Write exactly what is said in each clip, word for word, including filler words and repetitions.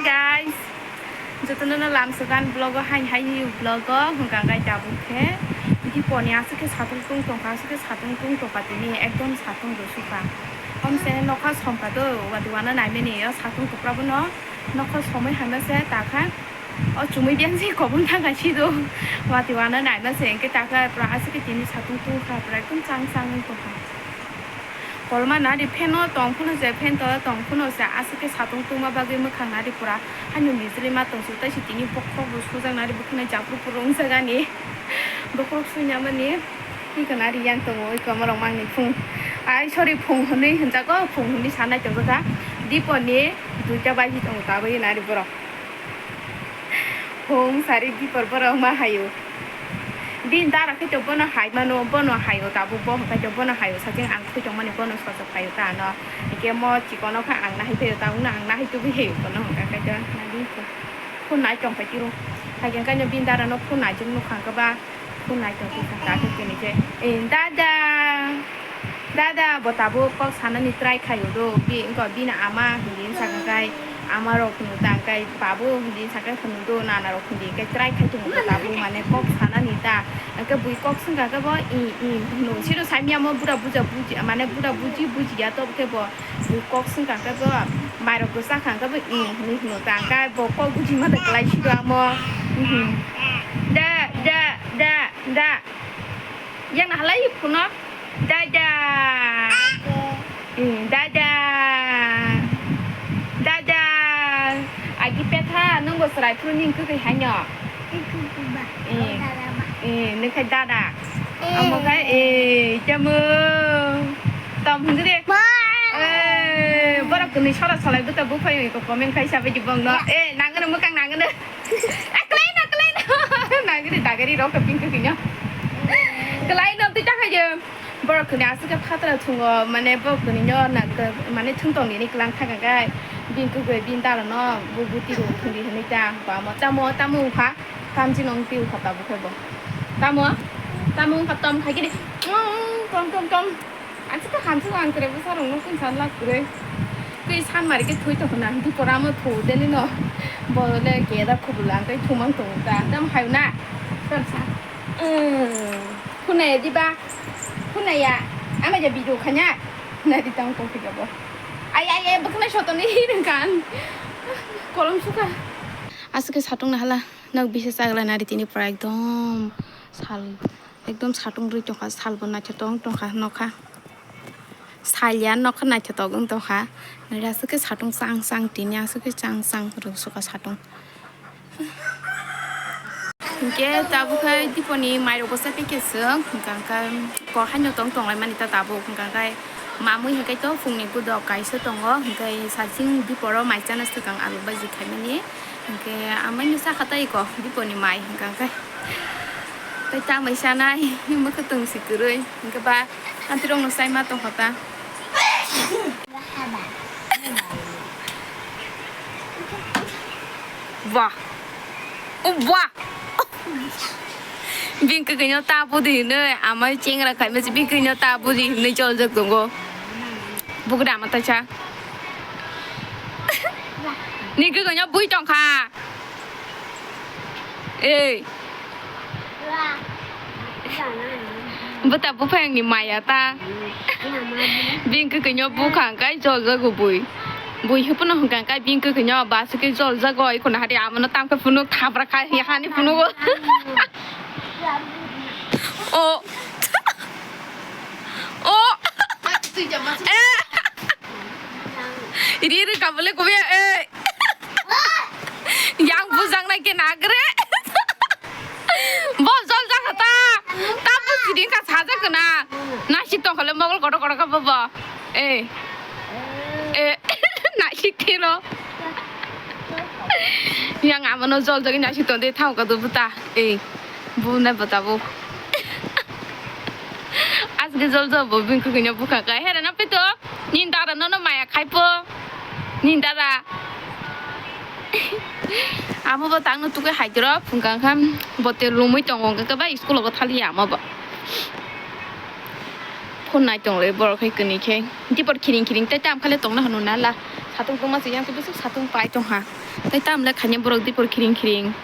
Guys, jotono no lamsogan vlog o, haini hai vlog o hwnkha khe tabuk khe Diponi aswk khe satung tung tongkha, aswk khe satung tung tongkha tini, ekdom satung rwsukha. Omse nokha somkha do, wati wana naimani o satung tupra bono nokha somwi hamya se takha. O chumui biyang se kobong thangkha sido, wati wana naima se hwnkhe takha pura aswk khe tini satung tungkha, pura ekdom chang chang wng tongkha. Kolma nari fan o tong phano se, fan to tong phano se, aswk khe satung tungma bagwi mwkhang nari pura haino mijili ma tong su, tei se tini bokhok bo sujak nari bwkhwnai japru puro wngjaga ni bokhok suina mani. Iko nari yang tongo, iko morok mangni phung. Ai, sorry, phung hwnwi hwnjago, phung hwnwi sanai tongjak kha. Diponi duita baji tongo, tabwi nari borok. Phung sari dipor borok ma hayo. Bini dara khe to bono hai mano, bono hayo tabuk, bo hwnkhe to bono hayo, sajeng ang thwi tongmani bono sojak phaio ta ano. Hwnkhe mo chikono khe ang nahai phaio ta, wngno ang nahai tubui hayo bono hwnkha khe to nadi khe. Phone nai tong phai tiro. Hai hwnkhe no bini dara no phone nai jwk nukha hwnkhe ba. Phone nai tong khe ta khe kini khe. Eh, dada. Dada, bo tabuk kok sanani try khaio do, bi-, wngkha bini ama hindi wngsa kha khe, ama rok hwnwi ta khe, babu hindi wngsa khe hwnwi do, nana rok hindi khe try khai tongo bo tabuk, mane kok sanani ta, hwnkhe bui kok swngkha khe bo i, i hwnwi, sino saimya mo bura buja buji, mane bura buji bujiya to khe bo, bui kok swngkha khe bo, mairok bo chakha khe bo i hwnwi hwno ta khe bo kok buji ma da kwlai sido amo, mhm. Da, da, da, da. Yang na halai phuno. Dada. Eh, dada. Dada. Agi petha, nung bo chwrai phuru ning kwkwi haino. Eh. Eh, nung khai dada. Eh. Amo khai, eh, jamu. Tom hwngdi de. Eh, borok kwnwi sora solai bwta buphai oi ko comment khai sabai di bongno. Eh, nangno mwkang nangno. Eh, kwlaino, kwlaino. Nagri dagri rok khe pink khe kino. Kwlaino twi ta khayo. Borok khe aswk khe phatra thungo, mane borok khe no na, mane thung tong nini kwlang thang khe. Bini kwkwi bini dara no bo buti rw thung di hwnwi ta. Ba mo tamo, tamo wngkha. Tamchi no wng twi wngkha tabuk khe bo. Tamo, tamo wngkha tom khai khe de. Tom, tom, tom. Aswk khe hamswk ang kwrwi bwsarokno kung san lak kwrwi. Twi san mari khe thwi tongkha na, dipor amo thu deni no. Bo le keda khubul ang tei thumang tongo ta, tamo hayo na. Tamo sa. Phunaya diba? Phunaya. Ama ja video khanya. Nari tang ko khe bo. Ai, ai, ai, bwkhwnai sotoni hirang kan. Kolom suka. Aswk khe satung na hala. Nok bisa chagla nari tini pura ekdom sal. Ekdom satung rwi tongkha, salbo naithotok wng tongkha nokha. Saliya nokha naithotok wng tongkha. Nai aswk khe satung chang chang tini aswk khe chang chang rwsukha satung. Hinkhe tabuk khe diponi mairokbo chapikhe chwng, hwnkha khe kok haino tong tonglaimani ta tabuk, hwnkha khe mamui hinkhe to phungni budok kaisa tongo, hinkhe sajing diporo mai chana swkang alu baji khaimani. Hinkhe amaino sakha tei ko diponi mai hwnkha khe. Tei tamai sanai mwkhwtwng si kwrwi. Hinkhe ba antirokno chaima tongkha ta. Wah. O wah. Bini kwkwi no ta budi hinwi amai chengra khaima se bini kwkwi no ta budi hinwi choljak tongo. Bugra ama taisa. Ni kwkwi no bui tongkha. Ei. Bwta buphang ni maya ta. Bini kwkwi no bukha hwnkhe joljago bui. Bui hwphano hwnkha hwnkhe bini kwkwi no baswk khe joljago. Eko nahari amono tangkhe phunuk thabra khai hani phunugo. O. O. Eh. Ri ri kabole kubi, eh. Yang bujang nai ke nagre. Bo jol jakha ta. Ta bu siding ka saja kena. Nasik tong khale mogol koto koto ka bobo. Eh. Eh. Nasik thilo. Yang amono jol jagi nasik tong de thau ka do buta. Eh. Bu na buta bu. Asge jol jol bo bini kwkwi no bukha ka. Here na pito. Nini dara nono maya khai po. Nini dara. Amo bo tangno tukui hai toro phungkha kha. Bo te lumui tongo hwnkha khe ba school o bo thaliya amo bo. Phone nai tong le borok hai kwnwi khe. Dipor khiring khiring tei tam khale tongna hwnwi nala. Satung tongma se yang tei bwswk satung pai tongha. Tei tamle khaina borok dipor khiring khiring.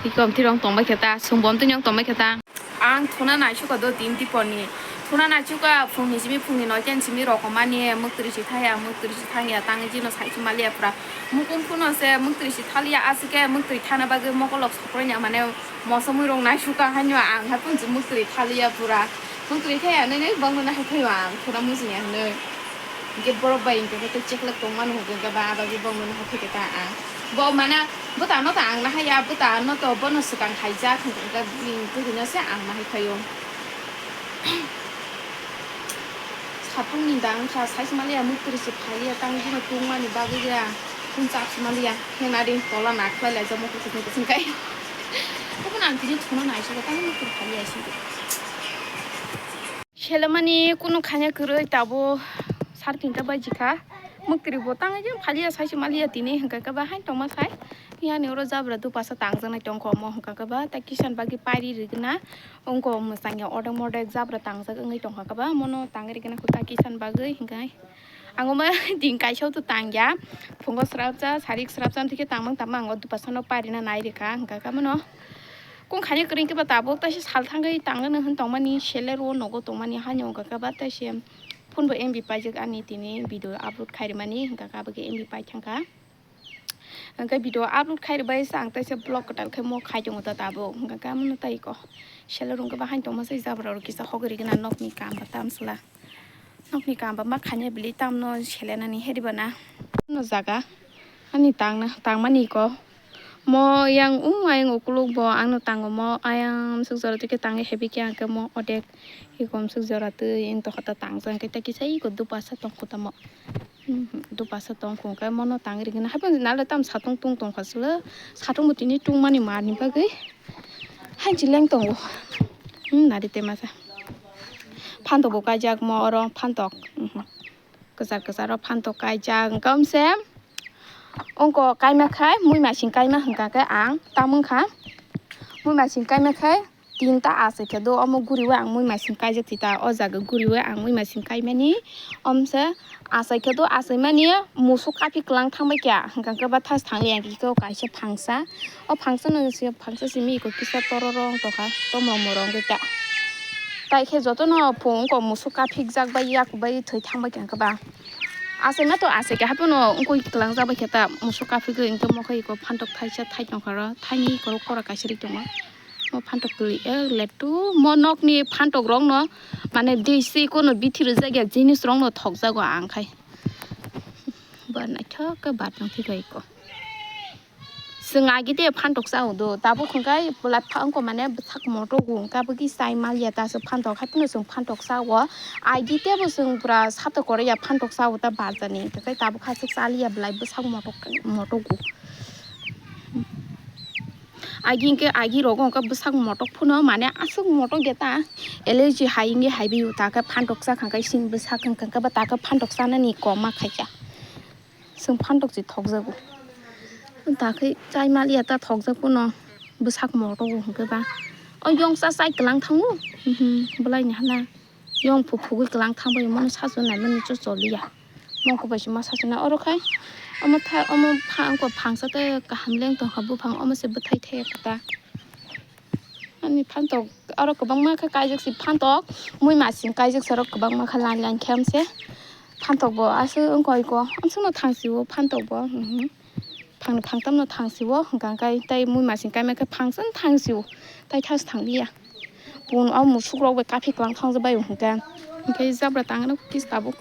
Ikom tirong tongbai khe ta, sung bom tini tongbai khe ta. Ang thuna naisuka do tin tipor ni. Thuna naisuka phung ni simi phung ni noiten simi rokomani muktri si thaya, muktri si thangya, tangwi jino sai si maliya pura. Mukung phuno se muktri si thaliya, asike muktri thana bagwi mokolok sokroi nya mane moso mui rong naisuka hanyo ang hai phung si muktri thaliya pura. Muktri thaya nai nai bang no hai thayo ang thuna musi ya nai. Hingke borok bai hingke khe cheklek tongmani hingke ba aba khe bongno naha theke ta ang. Bo mana bwtano ta ang nahaya, bwtano to bono swkang khaijak hingke hingke bini tugino se ang nahai khaio. Saphangni da wngkha, sai se maliya muktri se phaliya, tang bino tungmani bagwi ya, tungchak se maliya, hena ring tola nakhlai laijak mokol se hingke singkai. Obono ang tini thuna naisingkha, tang muktri phaliya singke. Selemani kunu khaina kwrwi tabuk sar tinta baji kha. Muktri bo tangwi jeng phaliya sai se maliya tini hingka khe ba hai tongma sai. Yani oro jabra dupasa tangjaknai tongkha omo hingka khe ba tei kisan bagwi pairi rigna wngkha mwsangya odek modek jabra tangjak wngwi tongkha khe ba mono tangwi rigna khe ta kisan bagwi hingka. Ang omo din kaisa o to tangya phungo srapsa sarik srapsa thikhe tangmang tangmang o dupasa no pairina nai rikha hingka khe mono. Kung khaina kwrwi khe ba tabuk taisa sal thangwi tangna hwn tongmani seler o nogo tongmani haino hwnkha khe ba taisa phone bo M B paijak ani tini video upload khairwmani hwnkha khe aboni M B paithangkha. Hwnkhe video upload khairwbai se ang taisa vlog kwtal khe mo khai tongo ta tabuk hwnkha khe amoni tai ko seler o hwnkha ba haino tongma se jabra rok kisa hogwi rwgwna nokni kam ba tamsla. Nokni kam ba ma khaina bili tamno selenani heri bana. No jaga ani tangna tangmani ko mo yang ung ayang ukuluk bo angno tango mo ayang suk jora tike tangwi hebi khe angkhe mo odek ikom suk jora twi eng tokha ta tangjak khe ta kisa iko dupasa tongkho tamo. Dupasa tongkho khe mono tangwi rikhe na haphang nalo tam satung tung tongkha silo satung bo tini tungmani mani bagwi. Hai chileng tongo. Hmm, nari te masa. Phantok bo kaijak mo oro phantok. Mhm. Kwchar kwchar o phantok kaijak wngkha omse. Ongko kaima khai mui masing kaima hwnkha khe ang tamung kha. Mui masing kaima khai tinta asai khe do omo guriwi ang mui masing kaijak thita o jaga guriwi ang mui masing kaimani omse. Asai khe do asaimani musuk kaphik kwlang thangbai kha, hwnkha khe bathas thangli ang khe kaisa phangsa. O phangsa no se phangsa simi iko kisa tororo wng tongkha, tomorok morok wngwi ta. Tai khe jotono phung wngkha musuk kaphikjak bai yak bai thwi thangbai kha ba. Asaima to asai khe haphano wngkha kwlangjak bai khe ta musuk kaphikwi hwnkhe mokhe iko phantok thaisa thai tongkha ro, thaini iko kora kaisa ri tongo. O phantok twi e letu mo nokni phantok rokno mane dei se kono bithi rwjak ya jinis rokno thokjago ang khai. Bo naithok khe bat nang thik iko. Chwng agi de phantok cha o do tabuk hwnkhe bwlai phang ko mane bwsak motok o hwnkhe bwkhe chai mal ya ta se phantok hai phano chwng phantok cha o agi tebo chwng pura satok kore ya phantok cha o ta barjani hwnkhe tabuk ha se chali ya bwlai bwsak motok motok o. Agi hwnkhe agi rogo hwnkhe bwsak motok phano mane aswk motok ya ta allergy hai wngwi hai bai o ta khe phantok cha kha khe sini bwsak hwnkhe ba ta khe phantok chanani koma khaikha. Chwng phantok se thokjago. Ta khe chai mal ya ta thokjak phano bwsak motok o hwnkhe ba. O yong cha chai kwlang thango. Mhm, bwlai ni hana. Yong phu phugwi kwlang thang bai mano sasu nai mani cho choliya. Mokho bai se ma sasu na oro khai. Omo tha omo pha wngkha phangsa tei kaham leng tongkha buphang omo se bwthai thai kha ta. Ani phantok oro kwbangma khe kaijak si phantok mui masing kaijak si oro kwbangma khe line line khe amse phantok bo aswk wngkha iko amswk no thang si o phantok bo mhm. Phangni phangtam no thang si o hwnkha khe tei mui masing kaima khe phangsa no thang si o tai thas thang liya. Pun o musuk rok bai kaphik kwlang thang bai hwnkha hwnkhe jabra tang no kis tabuk.